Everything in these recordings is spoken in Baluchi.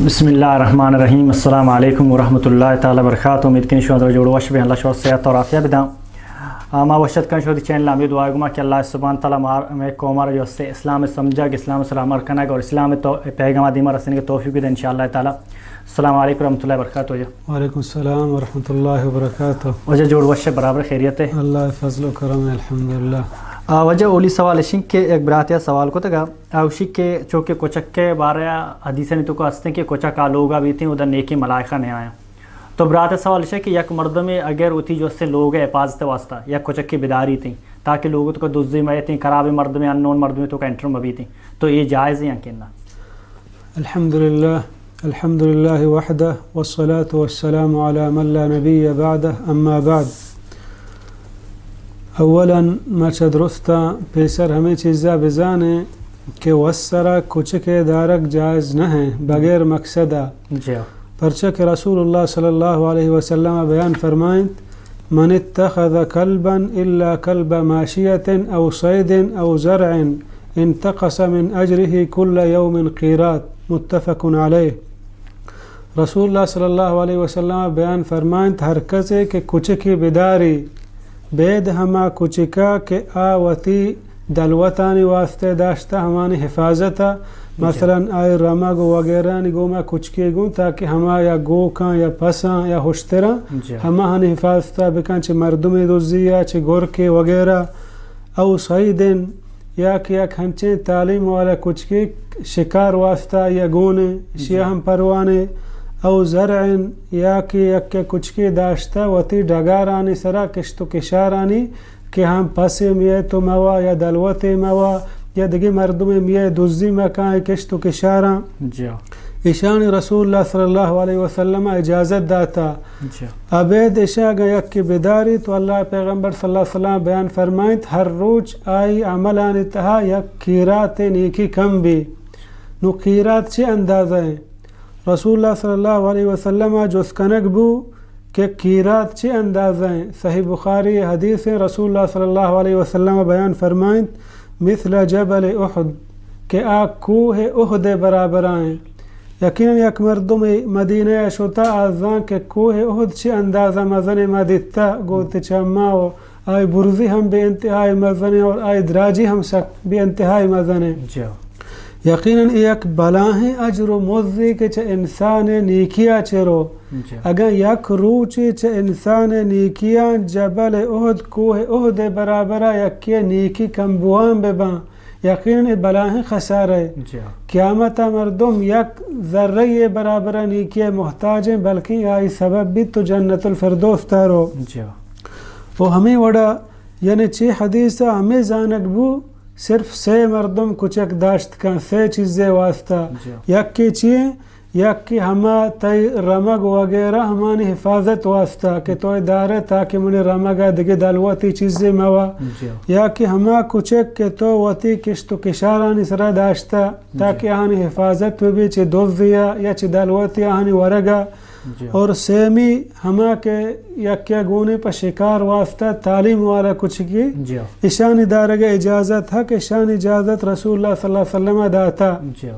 بسم اللہ الرحمن الرحیم۔ السلام علیکم ورحمۃ اللہ تعالی وبرکاتہ۔ امید کنی شما جوڑ وش بے، اللہ شما صحت اور عافیہ بداں۔ آ، ما وشت کن شودی چینل امید دعا گما کہ اللہ سبحانہ تعالی مار میں قوم را جو سے اسلام سمجھا کہ اسلام سر عمل کنگ اور اسلام تو پیغام دیما رسنے کے توفیق دے انشاءاللہ تعالی۔ السلام علیکم ورحمۃ اللہ وبرکاتہ۔ وعلیکم السلام ورحمۃ اللہ وبرکاتہ۔ وجہ جوڑ وش، برابر خیریت ہے؟ اللہ فضل و کرم ہے، الحمدللہ۔ آ، وجہ اولی سوال اشن کہ ایک براتیا سوال کو تگا، آ، اوشی کہ چونکہ کچک کے بارے حدیث نے تو کو ہستے کہ کچک آ لوگا بیتے ہیں، ادھر نیکی ملائکہ نہیں آیا۔ تو برات سوال اشے کہ یک مردمے اگر وتی جو سے لوگ حفاظت واسطہ یک کچکے بداری تیں تاکہ لوگ تو کو دزی مئے تیں، خراب مردمے، انون مردمے تو کا انٹر مبی تیں، تو یہ جائز ہیں کہ نہ؟ الحمدللہ، الحمدللہ وحدہ والصلاة والسلام علی من لا نبی بعدہ، اما بعد۔ اولاً ما چہ درستاں پیسر ہمے چیزا بزانیں کہ وسرا کچکے دارگ جائز نہ ہیں بغیر مقصدا۔ جی۔ پرچہ کہ رسول اللہ صلی اللہ علیہ وسلم بیان فرمائنت، من اتخذ کلبا الا کلب ماشیة او صید او زرع انتقص من اجره کل یوم قیراط، متفق علیہ۔ رسول اللہ صلی اللہ علیہ وسلم بیان فرمائنت، ہر کسے کہ کچکے بداری، بید ہما کچکا کہ آ وتی دلوتانی واسطہ داشتہ، ہمانی حفاظت، جی۔ مثلاً آئی رمگ و وغیرہانی گوما کچکے گوں تاکہ ہما یا گوکاں یا پساں یا ہشتراں، جی۔ ہماہانی حفاظت بکن چہ مردمے دزیا، چہ گرکے وغیرہ۔ او صیدن، یا کہ یک ہنچیں تعلیم والا کچکے شکار واسطہ یا گونے، جی۔ شیا ہم پروانے۔ او زرعن، یا کہ یک کچکے داشتہ وتی ڈگارانی سرا، کشت و کشارانی، کہ ہم پسے میئے تو موا یا دلوتے موا یا دگہ مردمے میئے دزی مکن کشت و کشاراں۔ جی۔ ایشانی رسول اللہ صلی اللہ علیہ وسلم اجازت داتا۔ جی۔ ابید ایشاں اگاں یکے بداری تو اللہ پیغمبر صلی اللہ علیہ وسلم بیان فرمائنت، ہر روچ آئی عملانی تہا یک قیراط نیکی کم بی۔ نو قیراط چہ اندازہ ہیں؟ رسول اللہ صلی اللہ علیہ وسلم جست کنگ بو کہ قیراط چہ اندازہ ہیں؟ صحیح بخاری حدیث ہیں، رسول اللہ صلی اللہ علیہ وسلم بیان فرمائنت، مثل جبل احد، کہ آ کوہ احد برابر ہیں۔ یقیناً یک مردم مدینہ شتا آزان کہ کوہ احد چہ اندازہ مزن ما دیتا، گوت چما و آئی برزی ہم بے انتہائی مزن اور آئی دراجی ہم سک بے انتہائی مزن۔ جی۔ یقیناً اے یک بلاہیں اجر و مزے کہ چہ انسان نیکیا چہ رو۔ جی۔ اگاں یک روچے چہ انسان نیکیاں جبل احد، کوہ احد برابرا یکے نیکی کم بوان بباں، یقیناً اے بلاہیں خسارہ۔ جی۔ قیامتا مردم یک ذرہ برابرا نیکی محتاج ہیں، بلکیں آئی سبب بیت تو جنت الفردوس تارو۔ جی۔ و ہمیں وڑا یعنی چی حدیث ہمیں زانگ بو، صرف سے مردم کچک داشت کن، سے چیزے واسطہ۔ جی۔ یکے چی؟ یکے ہما تئی رمگ وغیرہ ہمانی حفاظت واسطہ کہ تو دارے تاکہ منی رمگ دگہ دلوتی چیزے موا۔ جی۔ یا کہ ہما کچک کہ تو وتی کشت و کشارانی سرا داشتہ تاکہ آہانی حفاظت بہ بی چہ دزیا یا چہ دلوتی آہانی ورگا۔ جی۔ اور سیمی ہما کہ یکے گونے پہ شکار واسطہ تعلیم والا کچکی، جی۔ اشانی دارگ اجازت ہے کہ اشانی اجازت رسول اللہ صلی اللہ علیہ وسلم داتا۔ جی۔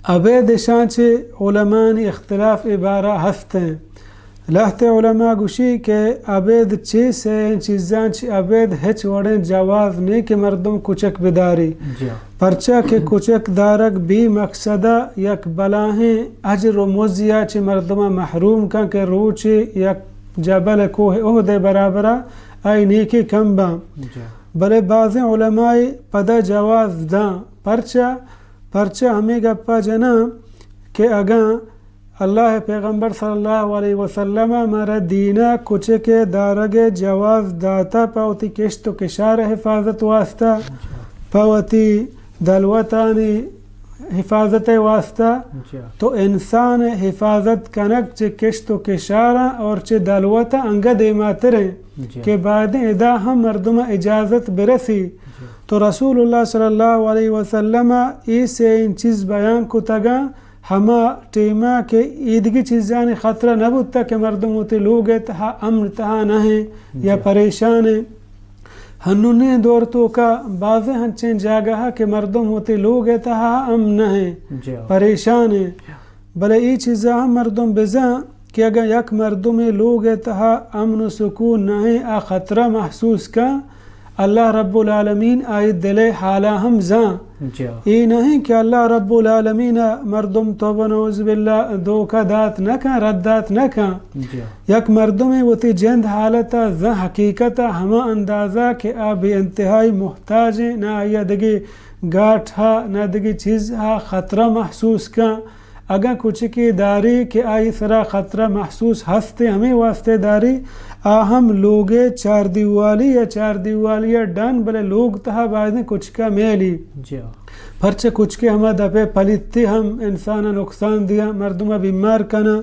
ابید اشان چہ علمانی اختلاف عبارہ ہست ہیں۔ لہتے علماء گوشی کہ ابید چی سے چیزاں چہ ابید ہچ وڑیں جواز نہیں کہ مردم کچک بداری۔ جی۔ پرچا کہ کچک دارگ بی مقصدہ یک بلاہیں اجر و مزیا چہ مردماں محروم کن کہ روچے یک جبل کوہ احد برابرا آئی نیکی کم باں۔ جی۔ بلے بعضیں علماء پدا جواز داں۔ پرچا؟ پرچا ہمیں گپا جناں کہ اگاں اللہ پیغمبر صلی اللہ علیہ وسلم مارا دینا کچکے دارگ جواز داتا پہ وتی کشت و کشار حفاظت واسطہ، پہ وتی دلوتانی حفاظت واسطہ، جی۔ تو انسان حفاظت کنگ چہ کشت و کشاراں اور چہ دلوتاں انگہ دیماتریں، جی۔ کہ بعد ادا ہم مردم اجازت برسی۔ جی۔ تو رسول اللہ صلی اللہ علیہ وسلم ای سے این چیز بیان کتگاں، ہما ٹیما کہ ایدگی چیزانی خطرہ نہ بوتا کہ مردم وتی لوگ ء تہا امن تہا نہ ہیں یا، جی، پریشان ہیں۔ ہنونی دور توکا بازیں ہنچیں جاگہ کہ مردم وتی لوگ ء تہا امن نہ ہیں، جی، پریشان ہیں۔ بلے اے چیزا ہم مردم بزاں کہ اگاں یک مردمے لوگ ءِ تہا امن و سکون نہ ایں، آ خطرہ محسوس کن، اللہ رب العالمین آئی دل ءِ حالا ہم زان۔ جی۔ اے نہ ایں کہ اللہ رب العالمین ءَ مردم توبہ نعوذ باللہ دھوکہ دات نہ کن، رد دات نہ کن۔ جی۔ یک مردمے وتی جند حالت ءَ زان، حقیقت ءَ ہما اندازہ کہ آ بے انتہائی محتاج ایں، نہ آئی ءَ دگہ گاٹ ہا، نہ دگہ چیز ہا خطرہ محسوس کن۔ اگاں کچکے داری کہ آئی سرا خطرہ محسوس ہست ایں، ہمے واسطے داری، آ ہم لوگ ءِ چاردیوالی یا چاردیوالی ءَ ڈن، بلے لوگ تہا بایدیں کچکا میلی۔ جی۔ پرچہ کچکے ہما دپے پلیتی ہم انسان ءَ نقصان دیاں، مردم ءَ بیمار کناں۔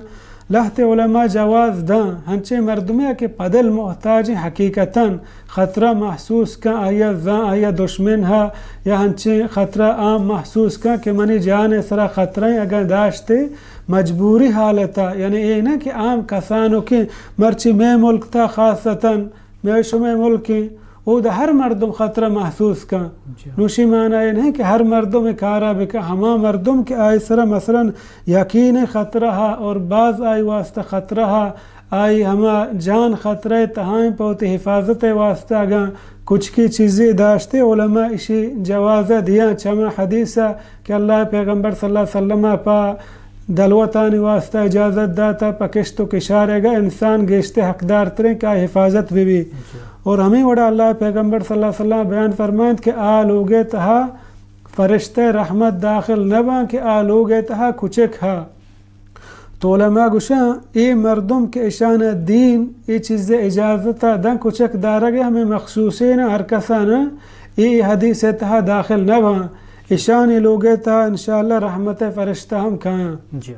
لہتے علماء جواز داں، ہنچیں مردمے ءَ کہ پدل محتاج ایں، حقیقتاً خطرہ محسوس کن، آئی ءَ زان، آئی ءَ دشمن ہا یا ہنچیں خطرہ عام محسوس کن کہ منی جان ءِ سرا خطرہ ایں، اگاں داشتے مجبوری حالت ءَ، یعنی اے نہ کہ عام کسانکیں، مرچی مئے ملک تہا خاصتاً مئے شمئے ملک ایں، اودا ہر مردم خطرہ محسوس کن۔ جی۔ نوشی معنی اے نہ کہ ہر مردم اے کارا بکن، ہما مردم کہ آئی سرا مثلاً یقین خطرہ ہا اور باز آئی واسطہ خطرہ ہا، آئی ہما جان خطرہ ءِ تہا ایں، پہ وتی حفاظت ءِ واسطہ اگاں کچکے چیزے داشتے، علماء اشی جواز ءَ دیاں، چہ ہما حدیث ءَ کہ اللہ ءِ پیغمبر صلی اللہ علیہ وسلم ءَ پہ دلوتانی واسطہ اجازت داتا، پہ کشت و کشارے گا انسان گیشتے حقدار تریں کہ آئی حفاظت بہ بی۔ جی۔ اور ہمے وڑا اللہ ءِ پیغمبر صلی اللہ علیہ وسلم بیان فرمائنت کہ آ لوگ ءِ تہا فرشتہ رحمت داخل نہ باں کہ آ لوگ ءِ تہا کچک ہا۔ تو علماء گوشاں، اے مردم کہ اشان دین اے چیز ءِ اجازت ءَ داں، کچک دارگ ءِ ہمے مخصوصیں نہ، ہر کسا نہ، اے حدیث ءِ تہا داخل نہ باں۔ اشانی لوگ ءِ تہا انشاءاللہ رحمت ءِ فرشتہ ہم کایاں۔ جی۔